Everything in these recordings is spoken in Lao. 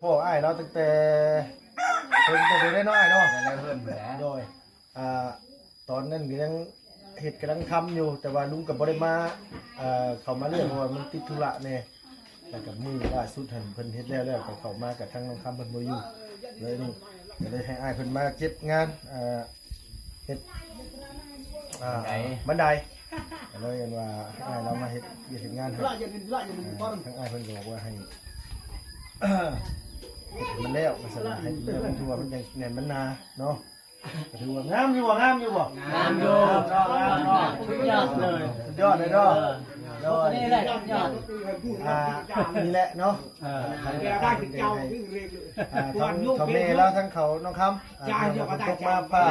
ພໍ່ອ້າຍລາວຕັ້ງແຕ່ເພິ່ນ ຕັ້ງແຕ່ນ້ອຍເນາະ ແຕ່ເລີ່ມພຸ້ນແຫຼະ ໂດຍ ອ່າ ຕອນນັ້ນກໍຍັງເຮັດກຳລັງທຳຢູ່ ແຕ່ວ່າລຸງກໍບໍ່ໄດ້ມາ ເຂົ້າມາເລື້ອຍ ເພາະວ່າມັນຕິດທຸລະແດ່ ແລ້ວກໍມື້ລ່າສຸດຫັ້ນເພິ່ນເຮັດແລ້ວ ແລ້ວກໍເຂົ້າມາກັບທາງນ້ອງຄຳເພິ່ນບໍ່ຢູ່ ເລີຍນີ້ ກໍເລີຍໃຫ້ອ້າຍເພິ່ນມາເກັບງານ ເອີ ເຮັດ ອ່າ ບັນໄດ ກໍເລີຍອັນວ່າໃຫ້ອ້າຍລາວມາເຮັດວຽກເຮັດງານໃຫ້ ອ່າ ທາງອ້າຍເພິ່ນກໍບອກວ່າໃຫ້ ເຮັດໃຫ້ມັນແລ້ວ ວ່າຊັ້ນນະ ໃຫ້ມັນແລ້ວ ມັນຖືວ່າມັນຈັ່ງແໜ້ນມັນໜາເນາະ ກໍຖືວ່າງາມຢູ່ບໍ່ ງາມຢູ່ບໍ່ ງາມຢູ່ ງາມເນາະ ສຸດຍອດເລີຍ ສຸດຍອດເລີຍເນາະ ໂດຍ ນີ້ແຫຼະ ສຸດຍອດ ອ່າ ນີ້ແຫຼະເນາະ ເອີ ອ່າ ທາງ ທາງແມ່ລາວ ທາງເຂົານ້ອງຄຳ ອ່າ ເພິ່ນຕົກມາ ຟ້າ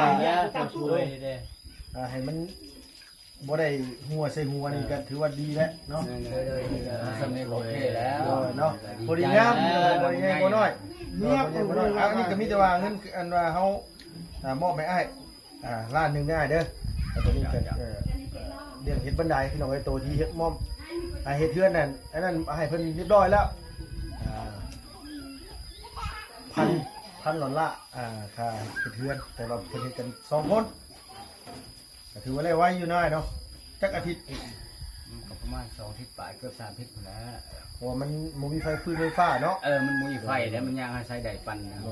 ອ່າ ໃຫ້ມັນບໍ່ໄດ້ຫົວໃສ່ຫົວນີ້ກໍຖືວ່າດີແລ້ວເນາະ ເອີ ສ່ຳນີ້ກໍໂອເຄແລ້ວ ເນາະ ພໍດີງາມ ພໍດີໃຫຍ່ພໍນ້ອຍ ເອີ ພໍດີໃຫຍ່ພໍນ້ອຍ ອັນນີ້ກໍມີແຕ່ວ່າເງິນ ອັນວ່າເຮົາ ອ່າ ມອບໃຫ້ອ້າຍ ອ່າ ລ້ານໜຶ່ງເດີອ້າຍເດີ ແລ້ວກໍມີແຕ່ ເອີ ເລື່ອງເຮັດບັນໄດ ພີ່ນ້ອງເອີຍ ໂຕທີ່ເຮັດມອບ ອ່າ ເຮັດເຮືອນນັ້ນ ອັນນັ້ນໃຫ້ເພິ່ນຮຽບຮ້ອຍແລ້ວ ອ່າ ພັນ ພັນດອນລາ ອ່າ ຄ່າເຮັດເຮືອນ ແຕ່ວ່າເພິ່ນເຮັດກັນສອງຄົນ ກໍຖືວ່າແລ້ວໄວຢູ່ນາຍເນາະ ຈັກອາທິດ ມັນກໍປະມານສອງອາທິດປາຍ ເກືອບສາມອາທິດພຸ້ນແຫຼະ ເພາະວ່າມັນບໍ່ມີໄຟ ຟືນໄຟຟ້າເນາະ ເອີ ມັນບໍ່ມີໄຟແລ້ວ ມັນຍັງອາໄສໄດປັ່ນນະ ເ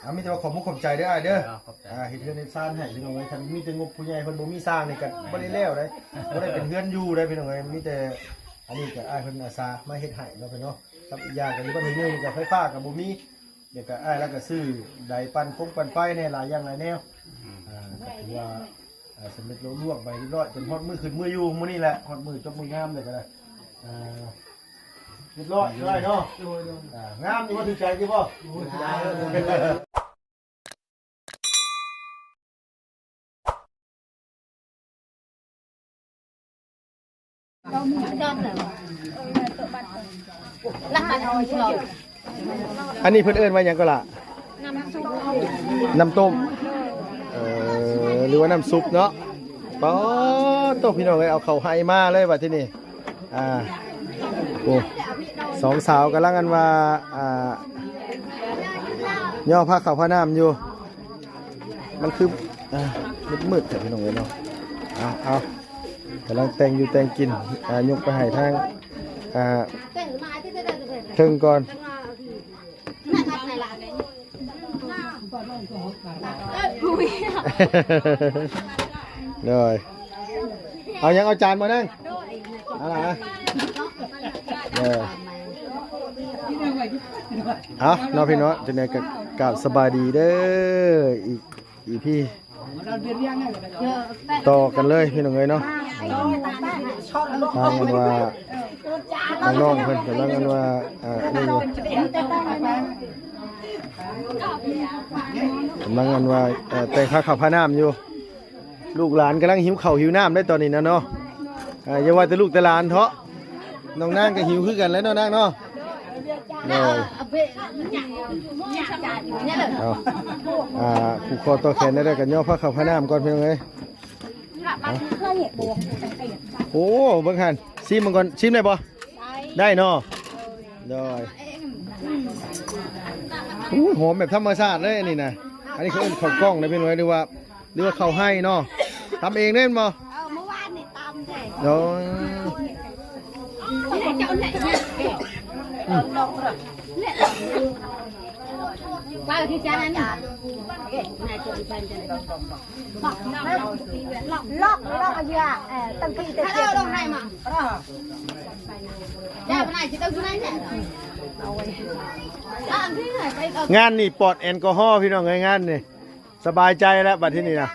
ອີ ມີແຕ່ວ່າຂອບມຸກຂອບໃຈເດີອ້າຍເດີ ເອີ ຂອບໃຈ ອ່າ ເຮັດເຮືອນເຮັດຊານໃຫ້ພີ່ນ້ອງເອີຍ ຄັນມີແຕ່ງົບຜູ້ໃຫຍ່ເພິ່ນບໍ່ມີສ້າງນີ້ກໍບໍ່ໄດ້ແລ້ວເດ້ ບໍ່ໄດ້ເປັນເຮືອນຢູ່ເດ້ພີ່ນ້ອງເອີຍ ມີແຕ່ອັນນີ້ກໍອ້າຍເພິ່ນອາສາມາເຮັດໃຫ້ເນາະ ເພິ່ນເນາະ ກັບອີກຢ່າງກໍຢູ່ບ້ານຫ້ວຍເງິນນີ້ກໍໄຟຟ້າກໍບໍ່ມີ ແລ້ວກໍອ້າຍລາວກໍຊື້ໄດປັ່ນຟົງປັ່ນໄຟແດ່ ຫຼາຍຢ່າງຫຼາຍແນວ ອືມ ອ່າ ກໍຖືວ່າ ອ່າ ສຳເລັດລຸລ່ວງໄປຮຽບຮ້ອຍ ຈົນຮອດມື້ຂຶ້ນມື້ຢູ່ມື້ນີ້ແຫຼະ ຮອດມື້ຈົບມື້ງາມແລ້ວກໍໄດ້ ອ່າ ຮຽບຮ້ອຍເນາະ ອ່າ ງາມຢູ່ບໍ່ ຖືກໃຈຢູ່ບໍ່? ອັນນີ້ເພິ່ນເອີ້ນວ່າຫຍັງກໍລະ? ນ້ຳຕົ້ມ ນ້ຳຕົ້ມ ເອີ ຫຼືວ່ານ້ຳຊຸບເນາະ ປາດໂທ້ ພີ່ນ້ອງເອີຍ ເອົາເຂົ້າໄຮ່ມາເລີຍບັດທີນີ້ ອ່າ ໂອ້ ສອງສາວກຳລັງອັນວ່າ ອ່າ ຍໍພາເຂົ້າພານ້ຳຢູ່ ມັນຄື ອ່າ ມືດໆແທ້ພີ່ນ້ອງເອີຍເນາະ ເອົາ ເອົາ ກຳລັງແຕ່ງຢູ່ແຕ່ງກິນ ອ່າ ຍົກໄປໃຫ້ທາງ ອ່າ ເທິງກ່ອນ ໂດຍ ເອົາຫຍັງ ເອົາຈານບໍ່ນາງ ເອົາລະ ເອີ ເອົາເນາະ ພີ່ນ້ອງ ຈັ່ງໃດກໍກາບສະບາຍດີເດີ ອີກ ອີພີ ຕໍ່ກັນເລີຍພີ່ນ້ອງເອີຍເນາະ ທາງອັນວ່າ ນ້ອງໆເພິ່ນກຳລັງອັນວ່າ ອ່າ ອັນນີ້ຢູ່ ກຳລັງອັນວ່າ ເອີ ແຕ່ງພາເຂົ້າພານ້ຳຢູ່ ລູກຫຼານກຳລັງຫິວເຂົ້າຫິວນ້ຳໄດ໋ຕອນນີ້ນະເນາະ ອ່າ ຢ່າວ່າແຕ່ລູກແຕ່ຫຼານເທາະ ນ້ອງນາງກໍຫິວຄືກັນແຫຼະເນາະນາງເນາະ ໂດຍ ເອົາ ອ່າ ຜູກຄໍຕໍ່ແຂນໄດ້ ກໍຍໍພາເຂົ້າພານ້ຳກ່ອນພີ່ນ້ອງເອີຍ ໂອ້ ເບິ່ງຫັ້ນ ຊີມເບິ່ງກ່ອນ ຊີມໄດ້ບໍ່? ໄດ້ເນາະ ໂດຍ ໂອ້ຍ ຫອມແບບທຳມະຊາດເລີຍອັນນີ້ນະ ອັນນີ້ເຂົາເອີ້ນເຂົ້າກ້ອງນະ ເປັນຫຍັງ ຫຼືວ່າ ຫຼືວ່າເຂົ້າໄຮ່ເນາະ ຕຳເອງເດ້ແມ່ນບໍ່? ເອີ ເມື່ອວານນີ້ຕຳເດ້ ໂດຍ ປາທີ່ຈານນັ້ນ ລອກ ລອກ ລອກ ເອີ ຕັ້ງທີ່ແຕ່ ງານນີ້ປອດແອລກໍຮໍພີ່ນ້ອງເອີຍ ງານນີ້ສະບາຍໃຈແລ້ວບັດທີນີ້ນະ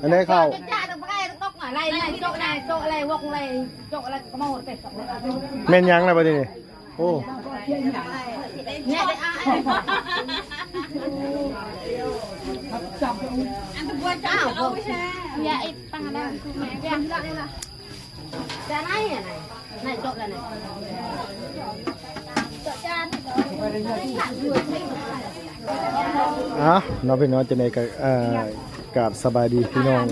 ອັນໃດເຂົ້າ ແມ່ນຫຍັງລະບັດນີ້? ໂອ້ ເອົາເນາະ ພີ່ນ້ອງ ຈັ່ງໃດກໍ ເອີ ກາບສະບາຍດີພີ່ນ້ອງ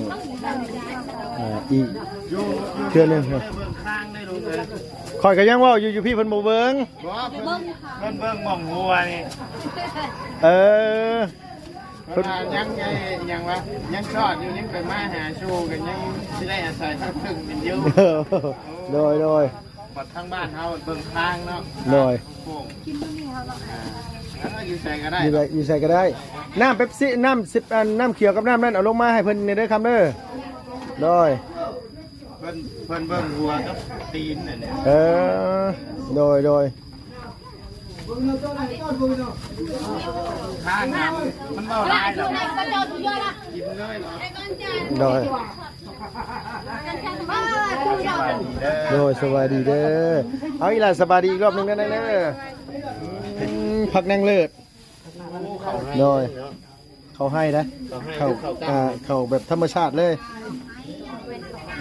ເອີ ອີກເທື່ອໜຶ່ງ. ຂ້ອຍກໍຍັງເວົ້າຢູ່ ຢູ່ພີ້ເພິ່ນບໍ່ເບິ່ງ. ບໍ່ ເພິ່ນ ເພິ່ນເບິ່ງໝ່ອງຫົວນີ້. ເອີ ເພິ່ນວ່າຍັງ ຍັງ ຫຍັງວະ ຍັງຊອດຢູ່ ຍັງໄປມາຫາສູ່ກັນ ຍັງຊິໄດ້ອາໄສພັກເພິ່ງກັນຢູ່. ໂດຍ ໂດຍ. ບັດທາງບ້ານເຮົາເບິ່ງທາງເນາະ. ໂດຍ. ເອີ ຢູ່ໃສກໍໄດ້ ຢູ່ໃດ ຢູ່ໃສກໍໄດ້. ນ້ຳເປັບຊີ ນ້ຳສິບ ອັນ ນ້ຳຂຽວກັບນ້ຳນັ້ນ ເອົາລົງມາໃຫ້ເພິ່ນແດ່ເດີຄຳເດີ. ໂດຍ. ເພິ່ນ ເພິ່ນເບິ່ງຫົວກັບຕີນນັ້ນແຫຼະ. ເອີ ໂດຍ ໂດຍ. ທາງນ້ຳມັນເວົ້າຫຼາຍແລ້ວ ກິນເລີຍເນາະ. ໂດຍ. ໂດຍ ສະບາຍດີເດີ. ເອົາ ອີ່ຫຼ້າ ສະບາຍດີອີກລອບໜຶ່ງເດີ. ອືມ ຜັກນາງເລີດ. ໂດຍ. ເຂົ້າໄຮ່ເດ້ ເຂົ້າໄຮ່ ເຂົ້າ ເຂົ້າ ອ່າ ເຂົ້າແບບທຳມະຊາດເລີຍ.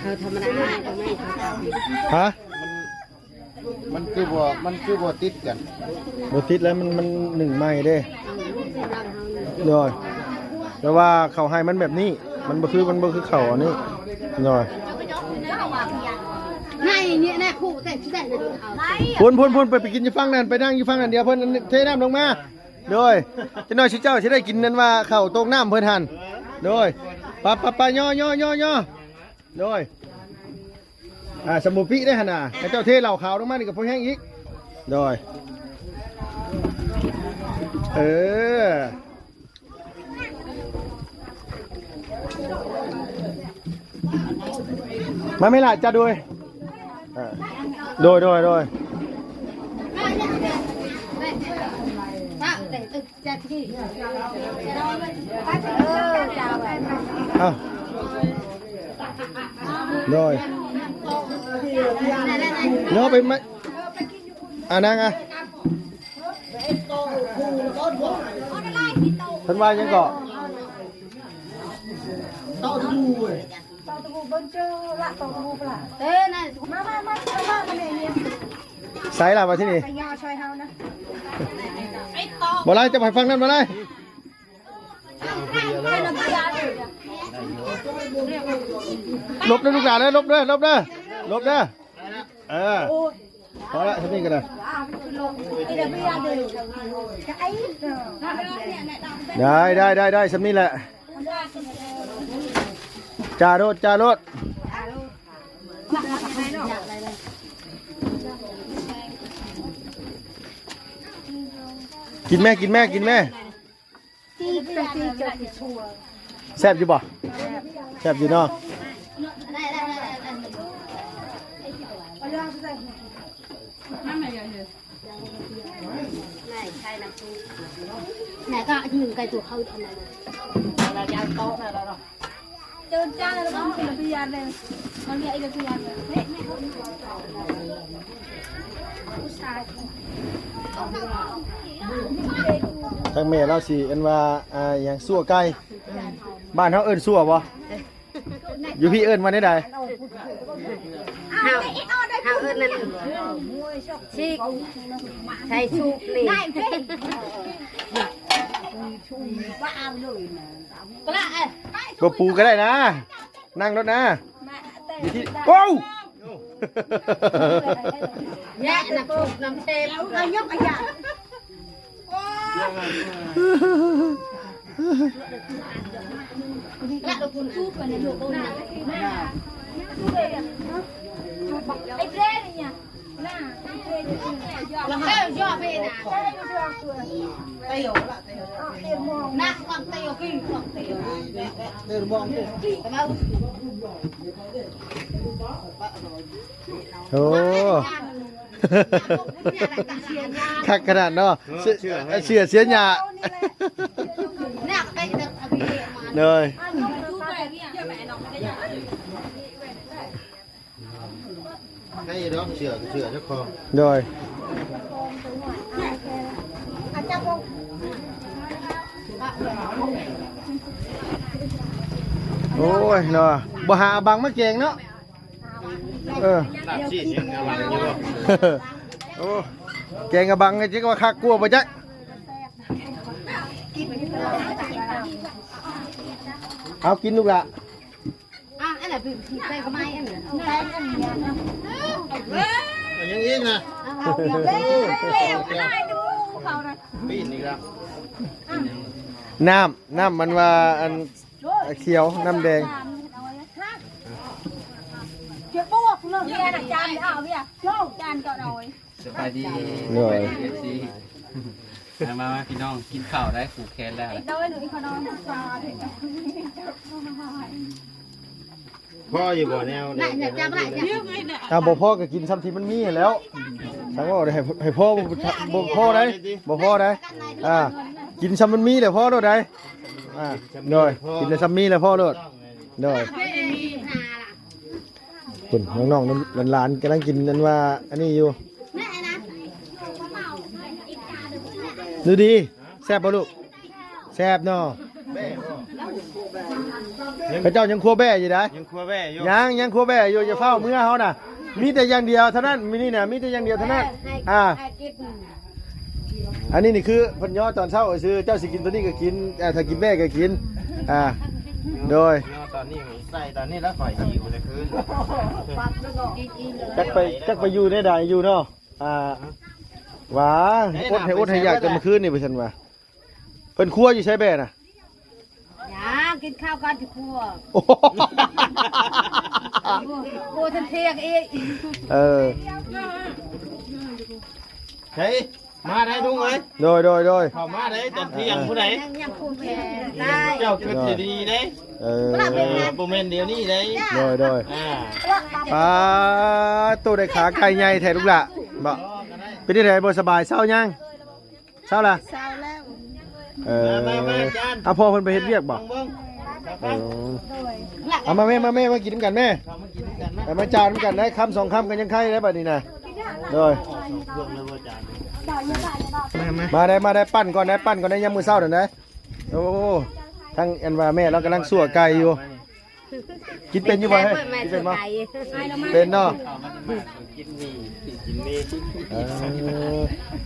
ເຂົ້າທຳມະດາ ເຂົ້າໄຮ່ ເຂົ້າ ຮະ? ມັນ ມັນຄືບໍ່ ມັນຄືບໍ່ຕິດກັນ? ບໍ່ຕິດແລ້ວ ມັນ ມັນໜຶ້ງໃໝ່ເດ້. ອືມ ໂດຍ. ແຕ່ວ່າເຂົ້າໄຮ່ມັນແບບນີ້ ມັນບໍ່ຄື ມັນບໍ່ຄືເຂົ້າອັນນີ້. ໂດຍ. ໃນນີ້ນະ ຜູ້ແຕ່ຊິໄດ້ ພຸ້ນ ພຸ້ນ ພຸ້ນ ໄປ ໄປກິນຢູ່ຝັ່ງນັ້ນ ໄປນັ່ງຢູ່ຝັ່ງນັ້ນ ດຽວເພິ່ນເທນ້ຳລົງມາ. ໂດຍ. ຈັກໜ້ອຍຊຸເຈົ້າຊິໄດ້ກິນນັ້ນວ່າເຂົ້າຕົກນ້ຳເພິ່ນຫັ້ນ. ໂດຍ. ປະ ປະ ປະ ຍໍ ຍໍ ຍໍ ຍໍ. ໂດຍ. ອ່າ ສະໝູປີໄດ້ຫັ້ນນະ ຂະເຈົ້າເທເຫຼົ້າຂາວລົງມານີ້ກໍພໍແຮງອີກ. ໂດຍ. ເອີ ມາແມ່ຫຼ້າ ຈັດໂດຍ. ເອີ ໂດຍ ໂດຍ ໂດຍ. ອ້າວ ໂດຍ ເນາະ ໄປມາ ອ່າ ນັ່ງ ອ່າ. ເພິ່ນວ່າຫຍັງເກາະ? ເຕົ້າຕະປູເບິ່ງເຈີລະ ເຕົ້າຕະປູປະລະ. ເອີ ນັ້ນ ມາ ມາ ມາ ມາ ມາ ມາ ມາ ໃສ່ລະ ມາທີ່ນີ້ ໄປຍ່ອຊ່ອຍເຮົານະ. ບໍ່ໄດ້ ຈະໄປຝັ່ງນັ້ນບໍ່ໄດ້. ຫຼົບເດີລູກຫຼານເດີ ຫຼົບເດີ ຫຼົບເດີ ຫຼົບເດີ. ເອີ ພໍລະ ຊ່ຳນີ້ກໍໄດ້. ໄດ້ ໄດ້ ໄດ້ ໄດ້ ຊ່ຳນີ້ແຫຼະ. ຈ່າໂລດ ຈ່າໂລດ. ກິນແມ່ ກິນແມ່ ກິນແມ່. ແຊບຢູ່ບໍ່? ແຊບຢູ່ເນາະ. ທາງແມ່ລາວຊິເອີ້ນວ່າ ອ່າ ຫຍັງ ຊົ່ວໄກ່. ບ້ານເຮົາເອີ້ນຊົ່ວບໍ່? ຢູ່ພີ້ເອີ້ນວ່າແນວໃດ? ເຮົາ ເຮົາເອີ້ນນັ້ນ ຊີກ ໃສ່ຊູກນີ້. ບໍ່ປູກໍໄດ້ນະ ນັ່ງໂລດນະ. ໂອ້! ແຍະນະ ນ້ຳເຊບ ໂອ້ ຄັກຂະໜາດເນາະ. ເສື້ອ ເສື້ອເສຍຫຍ້າ. ໂດຍ. ໃຫ້ດອກເສື້ອ ເສື້ອເຈົ້າຂອງ. ໂດຍ. ໂອ້ຍເນາະ ບໍ່ຫາເອົາບັງມາແກງເນາະ. ເອີ ໂອ້ ແກງກະບັງ ຈັກວ່າຄັກກວ່າບໍ່ຈັກ. ເອົາກິນລູກຫຼ້າ. ອ່ະ ອັນນັ້ນໄປ ໄປກໍໄມ້ອັນນັ້ນ ໄປອັນນີ້ ເອົາຫຍັງອີກນະ? ເອົາຫຍັງອີກ? ປີນອີກແລ້ວ. ນ້ຳ ນ້ຳມັນວ່າອັນຂຽວ ນ້ຳແດງ. ເຈົ້າເອົາເບຍ ເຈົ້າເອົາ. ສະບາຍດີ ໂດຍ ເອັຟຊີ ມາ ມາ ມາ ພີ່ນ້ອງ ກິນເຂົ້າໄດ້ ຜູກແຂນແລ້ວ. ພໍຢູ່ບໍ່ແນວ ອ່າ ບໍ່ພໍກໍກິນຊ່ຳທີ່ມັນມີຫັ້ນແຫຼ້ວ. ຖ້າວ່າໃຫ້ ໃຫ້ພໍ ບໍ່ພໍໄດ໋ ບໍ່ພໍໄດ໋. ອ່າ ກິນຊ່ຳມັນມີແຫຼະ ພໍໂລດໄດ໋. ອ່າ ໂດຍ ກິນແຕ່ຊ່ຳມີແຫຼະ ພໍໂລດ. ໂດຍ. ພຸ້ນ ນ້ອງໆ ຫຼານໆ ກຳລັງກິນອັນວ່າອັນນີ້ຢູ່. ດູດີ ແຊບບໍ່ລູກ? ແຊບເນາະ. ເຂົາເຈົ້າຍັງຄົວແບ້ຢູ່ໄດ໋. ຍັງຄົວແບ້ຢູ່ ຍັງ ຍັງຄົວແບ້ຢູ່. ຢ່າຟ້າວເມືອເຮົານະ ມີແຕ່ຢ່າງດຽວເທົ່ານັ້ນ ມື້ນີ້ນະ ມີແຕ່ຢ່າງດຽວເທົ່ານັ້ນ. ອ່າ ອັນນີ້ນີ້ຄືເພິ່ນຍໍຕອນເຊົ້າຊື່ ເຈົ້າຊິກິນຕົວນີ້ກໍກິນ ອ່າ ຖ້າກິນແບ້ກໍກິນ. ອ່າ ໂດຍ ຍໍຕອນນີ້ໃສ່ຕອນນີ້ແລ້ວຂ້ອຍຫິວແຕ່ຄືນ. ຈັກໄປ ຈັກໄປຢູ່ແນວໃດຢູ່ເນາະ. ອ່າ ຫວາ ເອີຍ ອົດໃຫ້ອົດໃຫ້ຢາກແຕ່ມື້ຄືນນີ້ ວ່າຊັ້ນວ່າ. ເພິ່ນຄົວຢູ່ໃສແບ້ນະ? ຍັງ ກິນເຂົ້າກ່ອນຊິຄົວ. ໂອ້ ບໍ່ທັນທ່ຽງອີກ. ເອີ ເຮີ້ຍ ມາໄດ້ລຸງເອີຍ. ໂດຍ ໂດຍ ໂດຍ ເຂົ້າມາໄດ້ຕອນທ່ຽງຜູ້ໃດ ຍັງ ຍັງຄົວແມ່ໄດ້. ເຈົ້າຄິດດີໆເດ້. ເອີ ບໍ່ແມ່ນດຽວນີ້ເດ້. ໂດຍ ໂດຍ. ອ່າ ປາໂຕ ໄດ້ຂາໄກ່ໃຫຍ່ແທ້ລູກຫຼ້າ. ບໍ່ ເປັນຈັ່ງໃດ ບໍ່ສະບາຍ ເຊົາຍັງ? ເຊົາລະ? ເຊົາແລ້ວ. ເອີ ມາ ມາ ມາ ອາຈານ. ອ່ະ ພໍ່ເພິ່ນໄປເຮັດວຽກບໍ່? ເບິ່ງ ເອີ ເອົາມາແມ່ ມາແມ່ ມາກິນນຳກັນແມ່. ເຂົ້າມາກິນນຳກັນນະ ເອົາມາຈານນຳກັນໄດ້ ຄຳສອງຄຳກໍຍັງໄຄໄດ້ບັດນີ້ນະ. ໂດຍ ມາ ມາ ມາໄດ້ ມາໄດ້ ປັ່ນກ່ອນໄດ້ ປັ່ນກ່ອນໄດ້ ຍາມມື້ເຊົ້ານັ້ນໄດ້. ໂອ້ ທາງອັນວ່າແມ່ລາວກຳລັງຊົ່ວໄກ່ຢູ່. ກິນເປັນຢູ່ບໍ່ເຮີ້ຍ? ກິນເປັນບໍ່? ເປັນເນາະ. ເອີ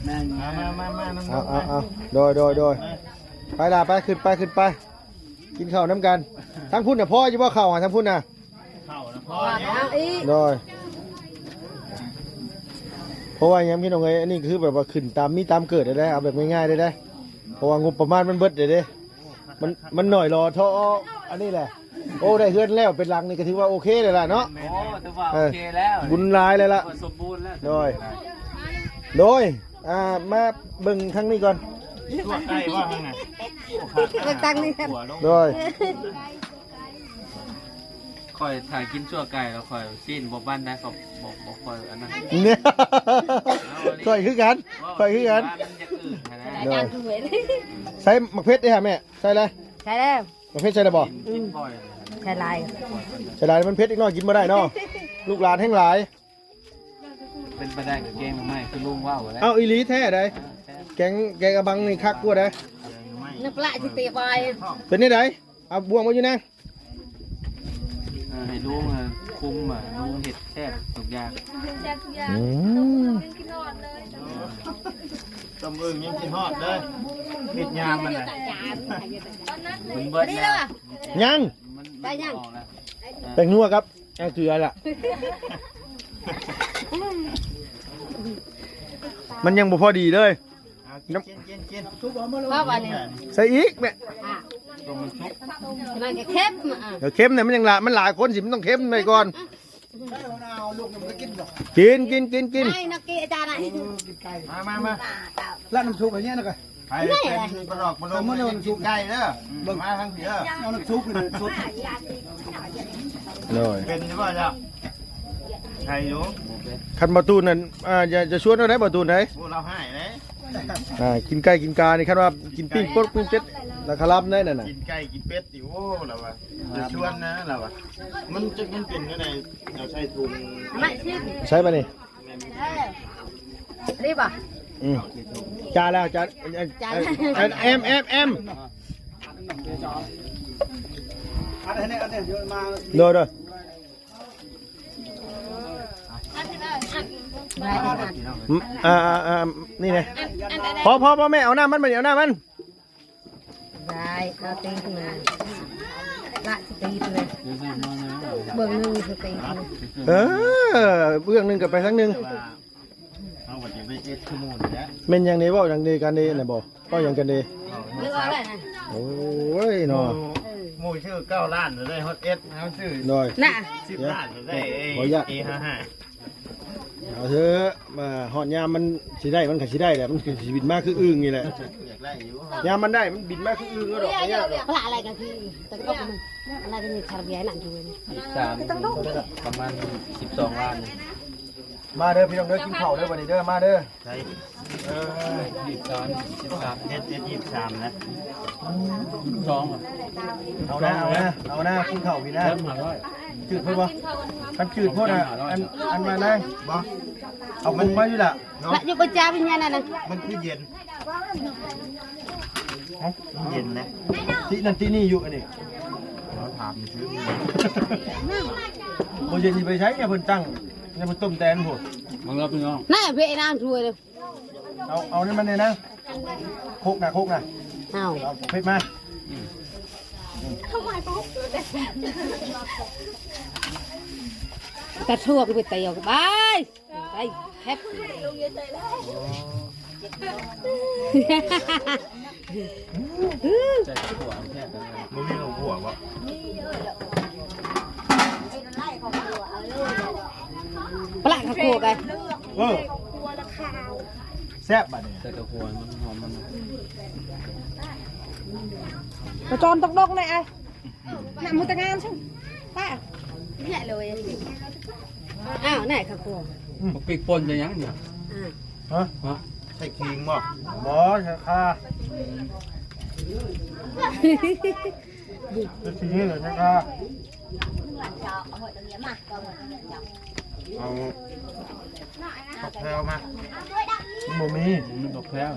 ມາ ມາ ມາ ມາ ເອົາ ເອົາ ເອົາ ໂດຍ ໂດຍ ໂດຍ. ໄປລະ ໄປ ຂຶ້ນໄປ ຂຶ້ນໄປ ກິນເຂົ້ານຳກັນ. ທາງພຸ້ນນະພໍຢູ່ບໍ່ເຂົ້າຫາທາງພຸ້ນນະ? ເຂົ້ານະພໍ. ໂດຍ ເພາະວ່າຫຍັງພີ່ນ້ອງເອີຍ ອັນນີ້ຄືແບບວ່າຂຶ້ນຕາມມີຕາມເກີດໄດ້ ເອົາແບບງ່າຍໆໄດ້ ເພາະວ່າງົບປະມານມັນເບິດເດ້. ມັນ ມັນໜ້ອຍລໍທໍ່ ອັນນີ້ແຫຼະ. ໂອ້ ໄດ້ເຮືອນແລ້ວເປັນຫຼັງນີ້ກໍຖືວ່າໂອເຄແລ້ວລະເນາະ. ໂອ້ ຖືວ່າໂອເຄແລ້ວ ເອີ ບຸນຫຼາຍແລ້ວລະ ສົມບູນແລ້ວ. ໂດຍ ໂດຍ. ອ່າ ມາເບິ່ງທາງນີ້ກ່ອນ. ຊົ່ວໄກ່ບໍ່ທາງນັ້ນ? ເບິ່ງທາງນີ້. ໂດຍ. ຂ້ອຍຖ້າກິນຊົ່ວໄກ່ແລ້ວຂ້ອຍຊີ້ນບໍ່ປັນໃດ ຂ້ອຍບໍ່ ບໍ່ຄ່ອຍອັນນັ້ນ. ຂ້ອຍຄືກັນ ຂ້ອຍຄືກັນ. ໂດຍ. ໃສ່ໝາກເຜັດເດ້ຫາແມ່ ໃສ່ແລ້ວ ໃສ່ແລ້ວ. ໝາກເຜັດໃສ່ແລ້ວບໍ່? ອືມ ໃສ່ຫຼາຍ ໃສ່ຫຼາຍມັນເຜັດ ເດັກນ້ອຍກິນບໍ່ໄດ້ເນາະ. ລູກຫຼານແຮງຫຼາຍ. ເປັນໄປໄດ້ກໍແກງໜໍ່ໄມ້ຄືລຸງເວົ້າແຫຼະ. ເອົ້າ ອີ່ຫຼີແທ້ໃດ໋. ເອີ ແກງ ແກງອະບັງນີ້ຄັກກວ່າໃດ໋. ໜຶ່ງປະຫຼາຊິຕີໄປ. ເປັນແນວໃດ? ເອົາບ່ວງມາຢູ່ນະ. ເອີ ໃຫ້ລຸງ ເອີ ຄຸມ ລຸງເຮັດແຊບທຸກຢ່າງ. ແຊບທຸກຢ່າງ. ອືມ ຕົ້ມອຶ່ງຍັງກິນຮອດເດີ. ເຮັດຍາມມັນນະ ມັນເບິດແລ້ວ. ຍັງ ໄປຍັງ ແປ້ງນົວກັບ ອ່າ ເກືອລະ ມັນຍັງບໍ່ພໍດີເລີຍ. ເອົາ ກິນ ກິນ ກິນ ກິນ. ພໍບາດນີ້ ໃສ່ອີກແມ່. ອ່າ ມັນກໍເຄັມ. ອ່າ ດຽວເຄັມນະ ມັນຍັງຫຼາຍ ມັນຫຼາຍຄົນຊິ ມັນຕ້ອງເຄັມໄວ້ກ່ອນ. ກິນ ກິນ ກິນ ກິນ. ມາ ມາ ມາ ລາດນ້ຳຊຸບໃຫ້ເນຍນະ. ໃຜເປັນປະຫຼອກປະໂລມ ກິນໄກ່ເດີ. ເບິ່ງ ມາທາງພີ້ເດີ. ເອົານ້ຳຊຸບໃຫ້ສົດ. ໂດຍ. ເປັນຢູ່ບໍ່ເຈົ້າ? ໄຂ່ຢູ່. ຄັນບໍ່ຕູນນັ້ນ ອ່າ ຢ່າ ຢ່າຊວນເອົາໄດ໋ ບໍ່ຕູນໄດ໋. ໂອ້ ລາວຮ້າຍເດ້. ອ່າ ກິນໄກ່ກິນການີ້ ຄັນວ່າກິນປີ້ງປົກປີ້ງເປັດ ລາວຄະລຳໄດ໋ນັ້ນນະ. ກິນໄກ່ກິນເປັດຕິ ໂອ້ ລາວວ່າ ຢ່າຊວນນະ ລາວວ່າ. ມັນຈະ ມັນເປັນແນວໃດ? ເອົາໃສ່ຖົງ ໃສ່ບາດນີ້. ນີ້ບໍ່? ອືມ ຈານແລ້ວ ຈານ ຈານ ແອມ ແອມ ແອມ. ໂດຍ ໂດຍ. ອືມ ອ່າ ອ່າ ນີ້ແຫຼະ. ພໍ ພໍ ພໍແມ່ ເອົານ້ຳມັນ ເອົານ້ຳມັນ. ໄດ້ ເອົາຕີນຂຶ້ນມາ. ລະສະຕີເລີຍ ເບື້ອງໜຶ່ງສະຕີເລີຍ ເອີ ເບື້ອງໜຶ່ງກໍໄປທາງໜຶ່ງ. ເຮົາກໍຈະໄປເອັດຄືໝູ່ນີ້ແຫຼະ. ແມ່ນຫຍັງນີ້ ເວົ້າຫຍັງນີ້ກັນນີ້ນະບໍ່? ເວົ້າຫຍັງກັນນີ້? ເວົ້າແລ້ວນະ ໂອ້ຍເນາະ ໝູ່ ໝູ່ຊື້ເກົ້າລ້ານໄດ້ຮອດເອັດ ເຮົາຊື້ ໂດຍ ນະ ສິບລ້ານໄດ້ ເອີ ເອຫ້າຫ້າ. ເອົາເຖາະ ມາຮອດຍາມມັນຊິໄດ້ ມັນກໍຊິໄດ້ແຫຼະ ມັນກໍຊິບິນມາຄືອຶ່ງນີ້ແຫຼະ. ຢາກໄດ້ຢູ່ ຍາມມັນໄດ້ ມັນບິນມາຄືອຶ່ງໂລດ ບໍ່ຍາກດອກ. ປະຫຼາດອະໄລກັນ ແຕ່ກໍຕ້ອງ ອະໄລກັນ ຊາເບຍນັ້ນຢູ່ນີ້ ສາມ ປະມານສິບສອງລ້ານ. ມາເດີພີ່ນ້ອງເດີ ກິນເຂົ້າເດີບັດນີ້ເດີ ມາເດີ. ໃສ ເອີ ສາມ ສິບສາມ ເຮັດ ເຮັດ ສິບສາມນະ ສອງ ເອົານະ ເອົານະ ເອົານະ ກິນເຂົ້າພີ້ນະ. ຈືດໂພດບໍ່? ຄັນຈືດໂພດນະ ອັນ ອັນວ່ານະ ບໍ່ ເອົາກຸ້ງມາຢູ່ລະເນາະ ລະຢູ່ກັບຈາວິນຍານນັ້ນນະ ມັນຄືເຢັນ ເຢັນນະ ຕິນັ້ນຕິນີ້ຢູ່ອັນນີ້. ເຮົາຖາມຊື່ ບໍ່ເຢັນຊິໄປໃສ ຍາມເພິ່ນຕັ້ງ ຍາມເພິ່ນຕົ້ມແຕນພຸ້ນ ມັນລະພີ່ນ້ອງ ນະ ເພນ້ຳຖ້ວຍເດີ. ເອົາ ເອົານີ້ມາແດ່ນະ ຄົກນະ ຄົກນະ ເອົາ ເອົາເຜັດມາ ຕາຖ້ວງໄປຕຽວໄປ ໄປແຄບ ໃສ່ຂວດແຄບ ບໍ່ມີຂວດບໍ່? ປະຫຼາດເຂົ້າຄົວໄປ ເອີ ແຊບບາດນີ້ ໃສ່ແຕ່ຫົວມັນ ຫອມມັນ ປາຈອນຕົກດົກແນ່ ນ້ຳມັນຕະງາມຊັ້ນ ປ້າ ເຍອະເລີຍ ອ້າວ ໄດ້ເຂົ້າຄົວ ອືມ ບັກປີກປົ່ນຈະຫຍັງນີ້ ຮະ ຮະ ໃສ່ຂີງບໍ່? ບໍ່ ໃສ່ຂ່າ ໃສ່ຂີງ ໃສ່ຂ່າ ເອົາຜັກແພວມາ ມັນບໍ່ມີ ມັນບໍ່ແພວ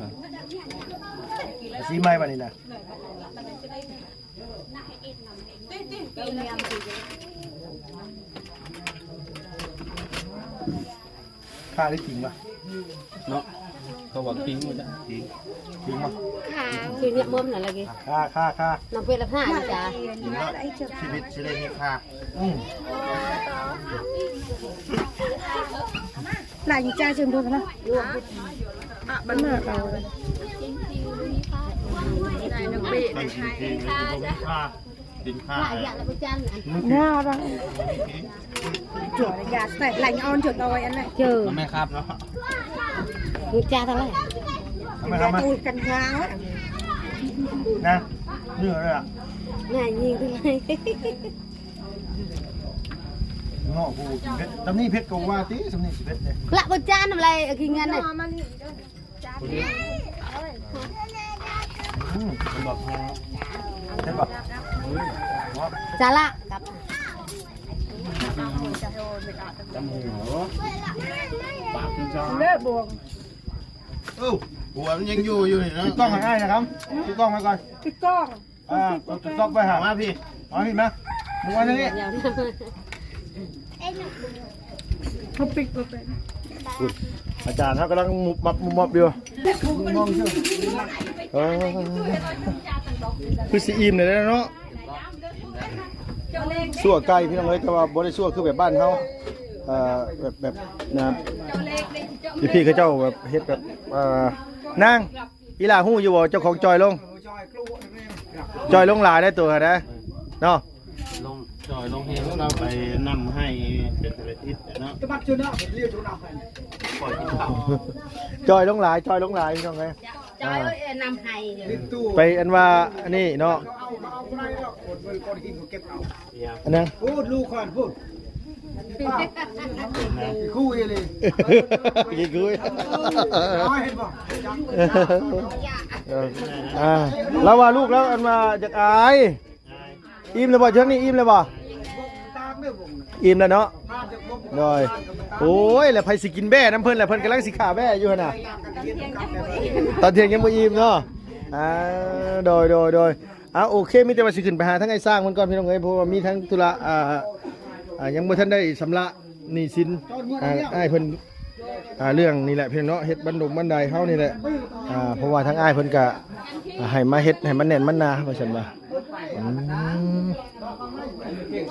ຊິໃໝ່ບາດນີ້ນະ. ຂ້າໄດ້ຈິງວະ ເນາະ ເຂົາວ່າຈິງວ່າ ຈິງ ຈິງວະ ຂ້າຄືເນຍເບິ່ມນັ້ນລະກິ ຂ້າ ຂ້າ ຂ້າ ນ້ຳເປັດລະພ້ານຈ້າ ກິນແລ້ວ ຊີວິດຊິໄດ້ມີຄ່າ ອືມ. ຫຼາຍຢູ່ຈ້າ ເຊີນເພິ່ນນະ ມັນມາເອົາ ກິນຂ້າວ ກິນຂ້າວ ໜ້າລັກ ຈວດຢາດໃສ່ ຫຼາຍອ່ອນ ຈວດເອົາໄວ້ອັນນັ້ນ ເຈີ ແມ່ຄັບ ຮູ້ຈັກເທົ່າໃດ ເອົາມາ ເອົາມາ ຕູດກັນງາວ ນະ ເນື້ອເລີຍອະ ນະ ຍິງເທົ່າໃດ ເນາະ ຜູ້ກິນເຜັດ ຊ່ຳນີ້ເຜັດກໍວ່າຕິ ຊ່ຳນີ້ຊິເຜັດເດ້ ລະບໍ່ຈານນຳໄລ ກິນເງິນນະ ອືມ ເຫັນບໍ່ ເຫັນບໍ່ ຈາລະ ກັບ ຈຳຫູ ປາກເປັນຈາ ເລີບວງ ເອີ ຫົວມັນຍັງຢູ່ ຢູ່ນີ້ເນາະ ຕິດກ້ອງໃຫ້ອ້າຍນະຄັບ ຕິດກ້ອງໄວ້ກ່ອນ ຕິດກ້ອງ ອ່າ ເອົາຕົກໄວ້ຫາ ມາພີ່ ມາພີ່ມາ ມຸງໄວ້ທາງນີ້ ເຮົາປິດບໍ່ເປັນ ອາຈານເຮົາກຳລັງມຸບມັບມຸບມັບຢູ່ ເອີ ຄືຊິອີ່ມແລ້ວເນາະ ຊົ່ວໄກ່ພີ່ນ້ອງເອີຍ ແຕ່ວ່າບໍ່ໄດ້ຊົ່ວຄືແບບບ້ານເຮົາ ເອີ ແບບ ແບບນະ ພີ່ໆ ເຂົາເຈົ້າແບບເຮັດແບບ ເອີ ນາງ ອີ່ຫຼ້າຮູ້ຢູ່ບໍ່ ເຈົ້າຂອງຈ່ອຍລົງ ຈ່ອຍລົງຫຼາຍໄດ໋ ໂຕຫັ້ນນະ ເນາະ ລົງ ຈ່ອຍລົງແຮງ ລາວໄປນຳໃຫ້ເປັນອາທິດເນາະ ຈ່ອຍລົງຫຼາຍ ຈ່ອຍລົງຫຼາຍ ພີ່ນ້ອງເອີຍ ຈ່ອຍ ເອີ ນຳໃຫ້ ໄປອັນວ່າອັນນີ້ເນາະ ອັນນັ້ນ ໂອ້ ລູກຂ້ອຍພຸ້ນ ຂີ້ຄຸຍອີ່ຫຼີ ຂີ້ຄຸຍ ເອີ ເຫັນບໍ່ ອ່າ ລາວວ່າລູກລາວອັນວ່າຢາກອາຍ ອີ່ມແລ້ວບໍ່ ເທື່ອນີ້ອີ່ມແລ້ວບໍ່ ອີ່ມແລ້ວເນາະ ໂດຍ ໂອ້ຍ ແລ້ວໃຜຊິກິນແບ້ນຳເພິ່ນລະ ເພິ່ນກຳລັງຊິຂ້າແບ້ຢູ່ຫັ້ນນະ ຕອນທ່ຽງຍັງບໍ່ອີ່ມເນາະ ອ່າ ໂດຍ ໂດຍ ໂດຍ ອ່າ ໂອເຄ ມີແຕ່ວ່າຊິຂຶ້ນໄປຫາທາງອ້າຍຊ້າງເພິ່ນກ່ອນ ພີ່ນ້ອງເອີຍ ເພາະວ່າມີທັງທຸລະ ອ່າ ອ່າ ຍັງບໍ່ທັນໄດ້ຊຳລະໜີ້ສິນ ອ່າ ອ້າຍເພິ່ນ ອ່າ ເລື່ອງນີ້ແຫຼະ ພີ່ນ້ອງເນາະ ເຮັດບັນດົງບັນໄດເຮົານີ້ແຫຼະ ອ່າ ເພາະວ່າທາງອ້າຍເພິ່ນກະ ອ່າ ໃຫ້ມາເຮັດໃຫ້ມັນແໜ້ນມັນໜາ ວ່າຊັ້ນວ່າ ອືມ.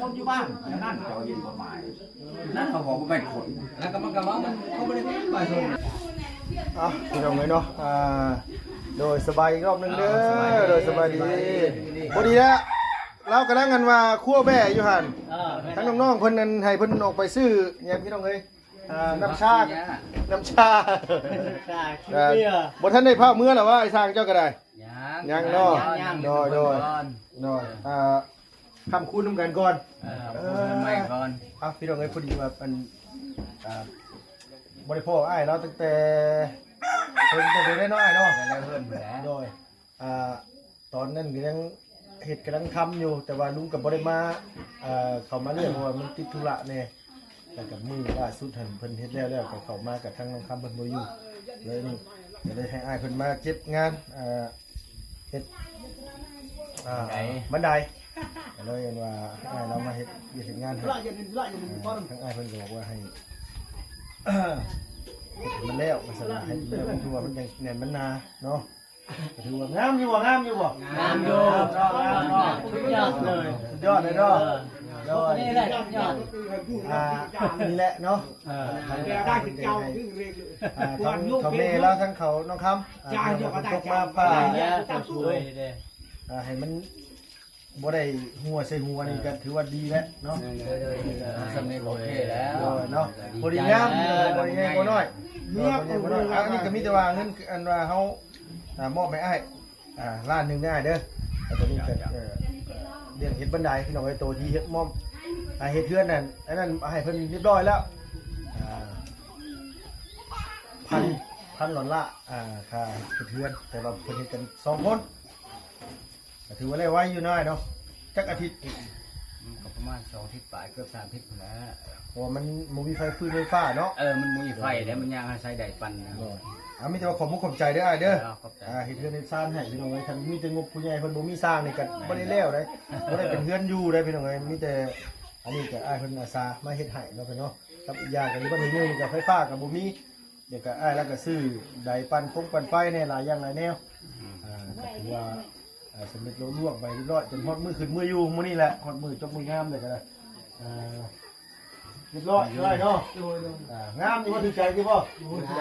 ຊົນຢູ່ບ້ານ ແນວນັ້ນເຈົ້າເຫັນຄວາມໝາຍ ນັ້ນເຂົາບອກວ່າແມ່ນຄົນ ແລ້ວກໍມັນກໍວ່າມັນ ເຂົາບໍ່ໄດ້ເປັນປະຊາຊົນ. ເອົາ ພີ່ນ້ອງເອີຍເນາະ ອ່າ ໂດຍ ສະບາຍອີກຮອບໜຶ່ງເດີ ອ່າ ສະບາຍດີ ໂດຍ ສະບາຍດີ ພໍດີແລ້ວ ລາວກຳລັງ ອັນວ່າ ຄົວແບ້ຢູ່ຫັ້ນ ອ່າ ທາງນ້ອງໆເພິ່ນນັ້ນ ໃຫ້ເພິ່ນອອກໄປຊື້ຫຍັງ ພີ່ນ້ອງເອີຍ ອ່າ ນ້ຳຊາ ນ້ຳຊາ ນ້ຳຊາ ເອີ ບໍ່ທັນໄດ້ພາເມືອລະວ່າ ໄອ້ຊ່າງເຈົ້າກໍໄດ້ ຍັງ ຍັງເນາະ ຍັງ ໂດຍ ໂດຍ ກ່ອນ ໂດຍ ອ່າ ຄ້ຳຄູນນຳກັນກ່ອນ ເອີ ຄ້ຳຄູນໃໝ່ກ່ອນ ເອີ ອ່ະ ພີ່ນ້ອງເອີຍ ພໍດີວ່າ ອັນ ອ່າ ບໍ່ໄດ້ພໍ້ອ້າຍລາວຕັ້ງແຕ່ ເພິ່ນ ຕັ້ງແຕ່ເດັກນ້ອຍເນາະ ແຕ່ເຮືອນພຸ້ນແຫຼະ ໂດຍ ອ່າ ຕອນນັ້ນກໍຍັງເຮັດ ກຳລັງທຳຢູ່ ແຕ່ວ່າລຸງກໍບໍ່ໄດ້ມາ ເອີ ເຂົ້າມາເລື່ອຍ ເພາະວ່າມັນຕິດທຸລະແດ່ ແລ້ວກໍມື້ລ່າສຸດຫັ້ນເພິ່ນເຮັດແລ້ວ ແລ້ວກໍເຂົ້າມາ ກໍທາງນ້ອງຄຳເພິ່ນບໍ່ຢູ່ ເລີຍນີ້ ກໍເລີຍໃຫ້ອ້າຍເພິ່ນມາເກັບງານ ເອີ ເຮັດ ອ່າ ບັນໄດ ບັນໄດ ກໍເລີຍວ່າໃຫ້ລາວມາເຮັດວຽກເຮັດງານໃຫ້ ທາງອ້າຍເພິ່ນກໍບອກວ່າໃຫ້ ເຮັດໃຫ້ມັນແລ້ວ ວ່າຊັ້ນນະ ໃຫ້ມັນແລ້ວ ເພາະວ່າມັນຍັງແໜ້ນມັນໜາເນາະ ກໍຖືວ່າງາມຢູ່ບໍ່ ງາມຢູ່ບໍ່ ງາມຢູ່ ງາມເນາະ ສຸດຍອດເລີຍ ສຸດຍອດເລີຍເນາະ ເອີ ໂດຍ ນີ້ແຫຼະ ສຸດຍອດ ອ່າ ນີ້ແຫຼະເນາະ ເອີ ທາງເພິ່ນໃຫ້ ອ່າ ທາງເຖົ້າແມ່ລາວ ທາງເຖົ້ານ້ອງຄຳ ອ່າ ເພິ່ນຕົກມາ ອ່າ ໃຫ້ມັນບໍ່ໄດ້ຫົວໃສ່ຫົວນີ້ ກໍຖືວ່າດີແລ້ວເນາະ ເອີ ເອີ ເອີ ເອີ ສ່ຳນີ້ກໍໂອເຄແລ້ວ ເນາະ ພໍດີງາມ ພໍດີໃຫຍ່ພໍນ້ອຍ ເອີ ພໍດີໃຫຍ່ພໍນ້ອຍ ອັນນີ້ກໍມີແຕ່ວ່າເງິນ ອັນວ່າເຮົາ ອ່າ ມອບໃຫ້ອ້າຍ ອ່າ ລ້ານໜຶ່ງເດີອ້າຍເດີ ແລ້ວຕົວນີ້ກໍ ເອີ ເລື່ອງເຮັດບັນໄດ ພີ່ນ້ອງເອີຍ ໂຕທີ່ເຮັດມອບ ອ່າ ເຮັດເຮືອນນັ້ນ ອັນນັ້ນໃຫ້ເພິ່ນຮຽບຮ້ອຍແລ້ວ ອ່າ ພັນ ພັນດອນລາ ອ່າ ຄ່າເຮັດເຮືອນ ແຕ່ວ່າເພິ່ນເຮັດກັນສອງຄົນ ກໍຖືວ່າແລ້ວໄວຢູ່ນ້ອຍເນາະ ຈັກອາທິດ ມັນກໍປະມານສອງອາທິດປາຍ ເກືອບສາມອາທິດພຸ້ນແຫຼະ ເພາະວ່າມັນບໍ່ມີໄຟ ຟືນໄຟຟ້າເນາະ ເອີ ມັນບໍ່ມີໄຟແລ້ວ ມັນຍາກໃຫ້ໃຊ້ໄດປັ່ນນະ ໂດຍ ອ່າ ມີແຕ່ວ່າຂອບມຸກຂອບໃຈເດີອ້າຍເດີ ເອີ ຂອບໃຈ ອ່າ ເຮັດເຮືອນເຮັດຊານໃຫ້ພີ່ນ້ອງເອີຍ ຄັນມີແຕ່ງົບຜູ້ໃຫຍ່ເພິ່ນບໍ່ມີສ້າງນີ້ກໍບໍ່ໄດ້ແລ້ວເດ້ ບໍ່ໄດ້ເປັນເຮືອນຢູ່ເດ້ພີ່ນ້ອງເອີຍ ມີແຕ່ອັນນີ້ກໍອ້າຍເພິ່ນອາສາມາເຮັດໃຫ້ເນາະ ພີ່ນ້ອງ ກັບອີກຢ່າງກໍຢູ່ບ້ານຫ້ວຍເງິນນີ້ກໍໄຟຟ້າກໍບໍ່ມີ ແລ້ວກໍອ້າຍລາວກໍຊື້ໄດປັ່ນຟົງປັ່ນໄຟແດ່ ຫຼາຍຢ່າງຫຼາຍແນວ ອ່າ ກໍຖືວ່າ ອ່າ ສຳເລັດລຸລ່ວງໄປຮຽບຮ້ອຍ ຈົນຮອດມື້ຂຶ້ນມື້ຢູ່ມື້ນີ້ແຫຼະ ຮອດມື້ຈົບມື້ງາມເລີຍກໍໄດ້ ອ່າ ຮຽບຮ້ອຍເລີຍເນາະ ອ່າ ງາມຢູ່ບໍ່ ຖືກໃຈຢູ່ບໍ່ ຖືກໃຈ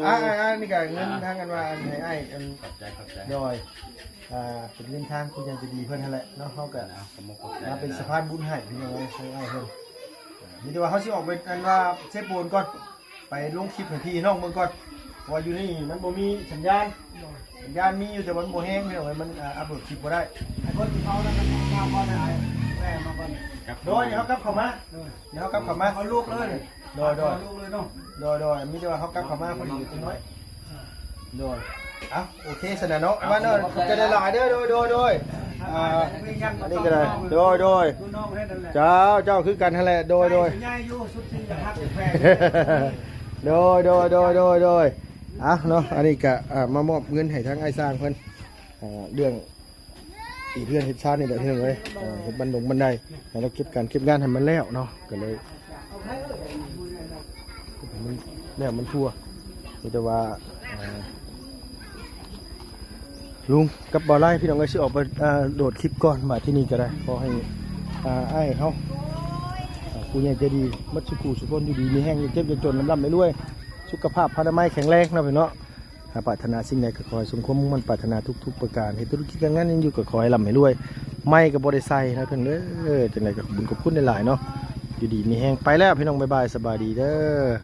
ອ່າ ອ່າ ອັນນີ້ກໍເງິນທາງ ອັນວ່າ ອັນໃຫ້ອ້າຍ ອັນ ຂອບໃຈ ຂອບໃຈ ໂດຍ ອ່າ ເປັນເງິນທາງຜູ້ໃຫຍ່ໃຈດີເພິ່ນຫັ້ນແຫຼະເນາະ ເຮົາກໍ ຂອບໃຈ ມາເປັນສະພານບຸນໃຫ້ພີ່ນ້ອງເອີຍ ໃຫ້ອ້າຍເພິ່ນ ມີແຕ່ວ່າເຮົາຊິອອກໄປ ອັນວ່າ ເຊໂປນກ່ອນ ໄປລົງຄລິບໃຫ້ພີ່ນ້ອງເບິ່ງກ່ອນ ເພາະວ່າຢູ່ນີ້ມັນບໍ່ມີສັນຍານ ສັນຍານມີຢູ່ ແຕ່ວ່າມັນບໍ່ແຮງ ພີ່ນ້ອງເອີຍ ມັນ ອ່າ ອັບໂຫຼດຄລິບບໍ່ໄດ້ ໃຫ້ເພິ່ນເອົານັ້ນມາກ່ອນ ແມ່ມາກ່ອນ ໂດຍ ດຽວເຮົາກັບເຂົ້າມາ ໂດຍ ດຽວເຮົາກັບເຂົ້າມາ ເອົາລູກເລີຍ ໂດຍ ໂດຍ ເອົາລູກເລີຍເນາະ ໂດຍ ໂດຍ ມີແຕ່ວ່າເຮົາກັບເຂົ້າມາພໍດີເລັກນ້ອຍ ໂດຍ ເອົ້າ ໂອເຄຊັ້ນນະເນາະ ມາເນາະ ຂອບໃຈຫຼາຍໆເດີ ໂດຍ ໂດຍ ໂດຍ ອ່າ ອັນນີ້ກໍໄດ້ ໂດຍ ໂດຍ ເຈົ້າ ເຈົ້າຄືກັນຫັ້ນແຫຼະ ໂດຍ ໂດຍ ໃຫຍ່ຢູ່ ສຸດທີ່ຈະຮັກແພງ ໂດຍ ໂດຍ ໂດຍ ໂດຍ ໂດຍ ອ່ະເນາະ ອັນນີ້ກະ ອ່າ ມາມອບເງິນໃຫ້ທາງອ້າຍຊ່າງເພິ່ນ ອ່າ ເລື່ອງເຮັດເຮືອນເຮັດຊານນີ້ແຫຼະ ພີ່ນ້ອງເອີຍ ອ່າ ເຮັດບັນດົງບັນໄດ ໃຫ້ລາວເກັບການເກັບງານໃຫ້ມັນແລ້ວເນາະ ກໍເລີຍ ໃຫ້ມັນແລ້ວມັນທົ່ວ ມີແຕ່ວ່າ ອ່າ ລຸງກັບບ່າວໄລ ພີ່ນ້ອງເອີຍ ຊິອອກໄປ ອ່າ ໂດດຄລິບກ່ອນ ບາດທີນີ້ກໍໄດ້ ຂໍໃຫ້ ອ່າ ອ້າຍເຮົາ ອ່າ ຜູ້ໃຫຍ່ໃຈດີໝົດສູ່ຜູ້ສູ່ຄົນ ຢູ່ດີມີແຮງ ຢ່າເຈັບຢ່າຈົນ ລ່ຳໆລວຍໆ ສຸຂະພາບພະນາໄມແຂງແຮງເນາະ ພີ່ນ້ອງເນາະ ຫາປາດຖະໜາສິ່ງໃດກໍຂໍໃຫ້ສົມຄວາມມຸ່ງໝັ້ນປາດຖະໜາທຸກໆປະການ ເຮັດທຸລະກິດການງານຫຍັງຢູ່ກໍຂໍໃຫ້ລ່ຳໃຫ້ລວຍ ໄມ້ກໍບໍ່ໄດ້ໃສ່ນະເພິ່ນເອີຍ ຈັ່ງໃດກໍຂອບບຸນຂອບຄຸນຫຼາຍໆເນາະ ຢູ່ດີມີແຮງ ໄປແລ້ວພີ່ນ້ອງ ບາຍບາຍ ສະບາຍດີເດີ.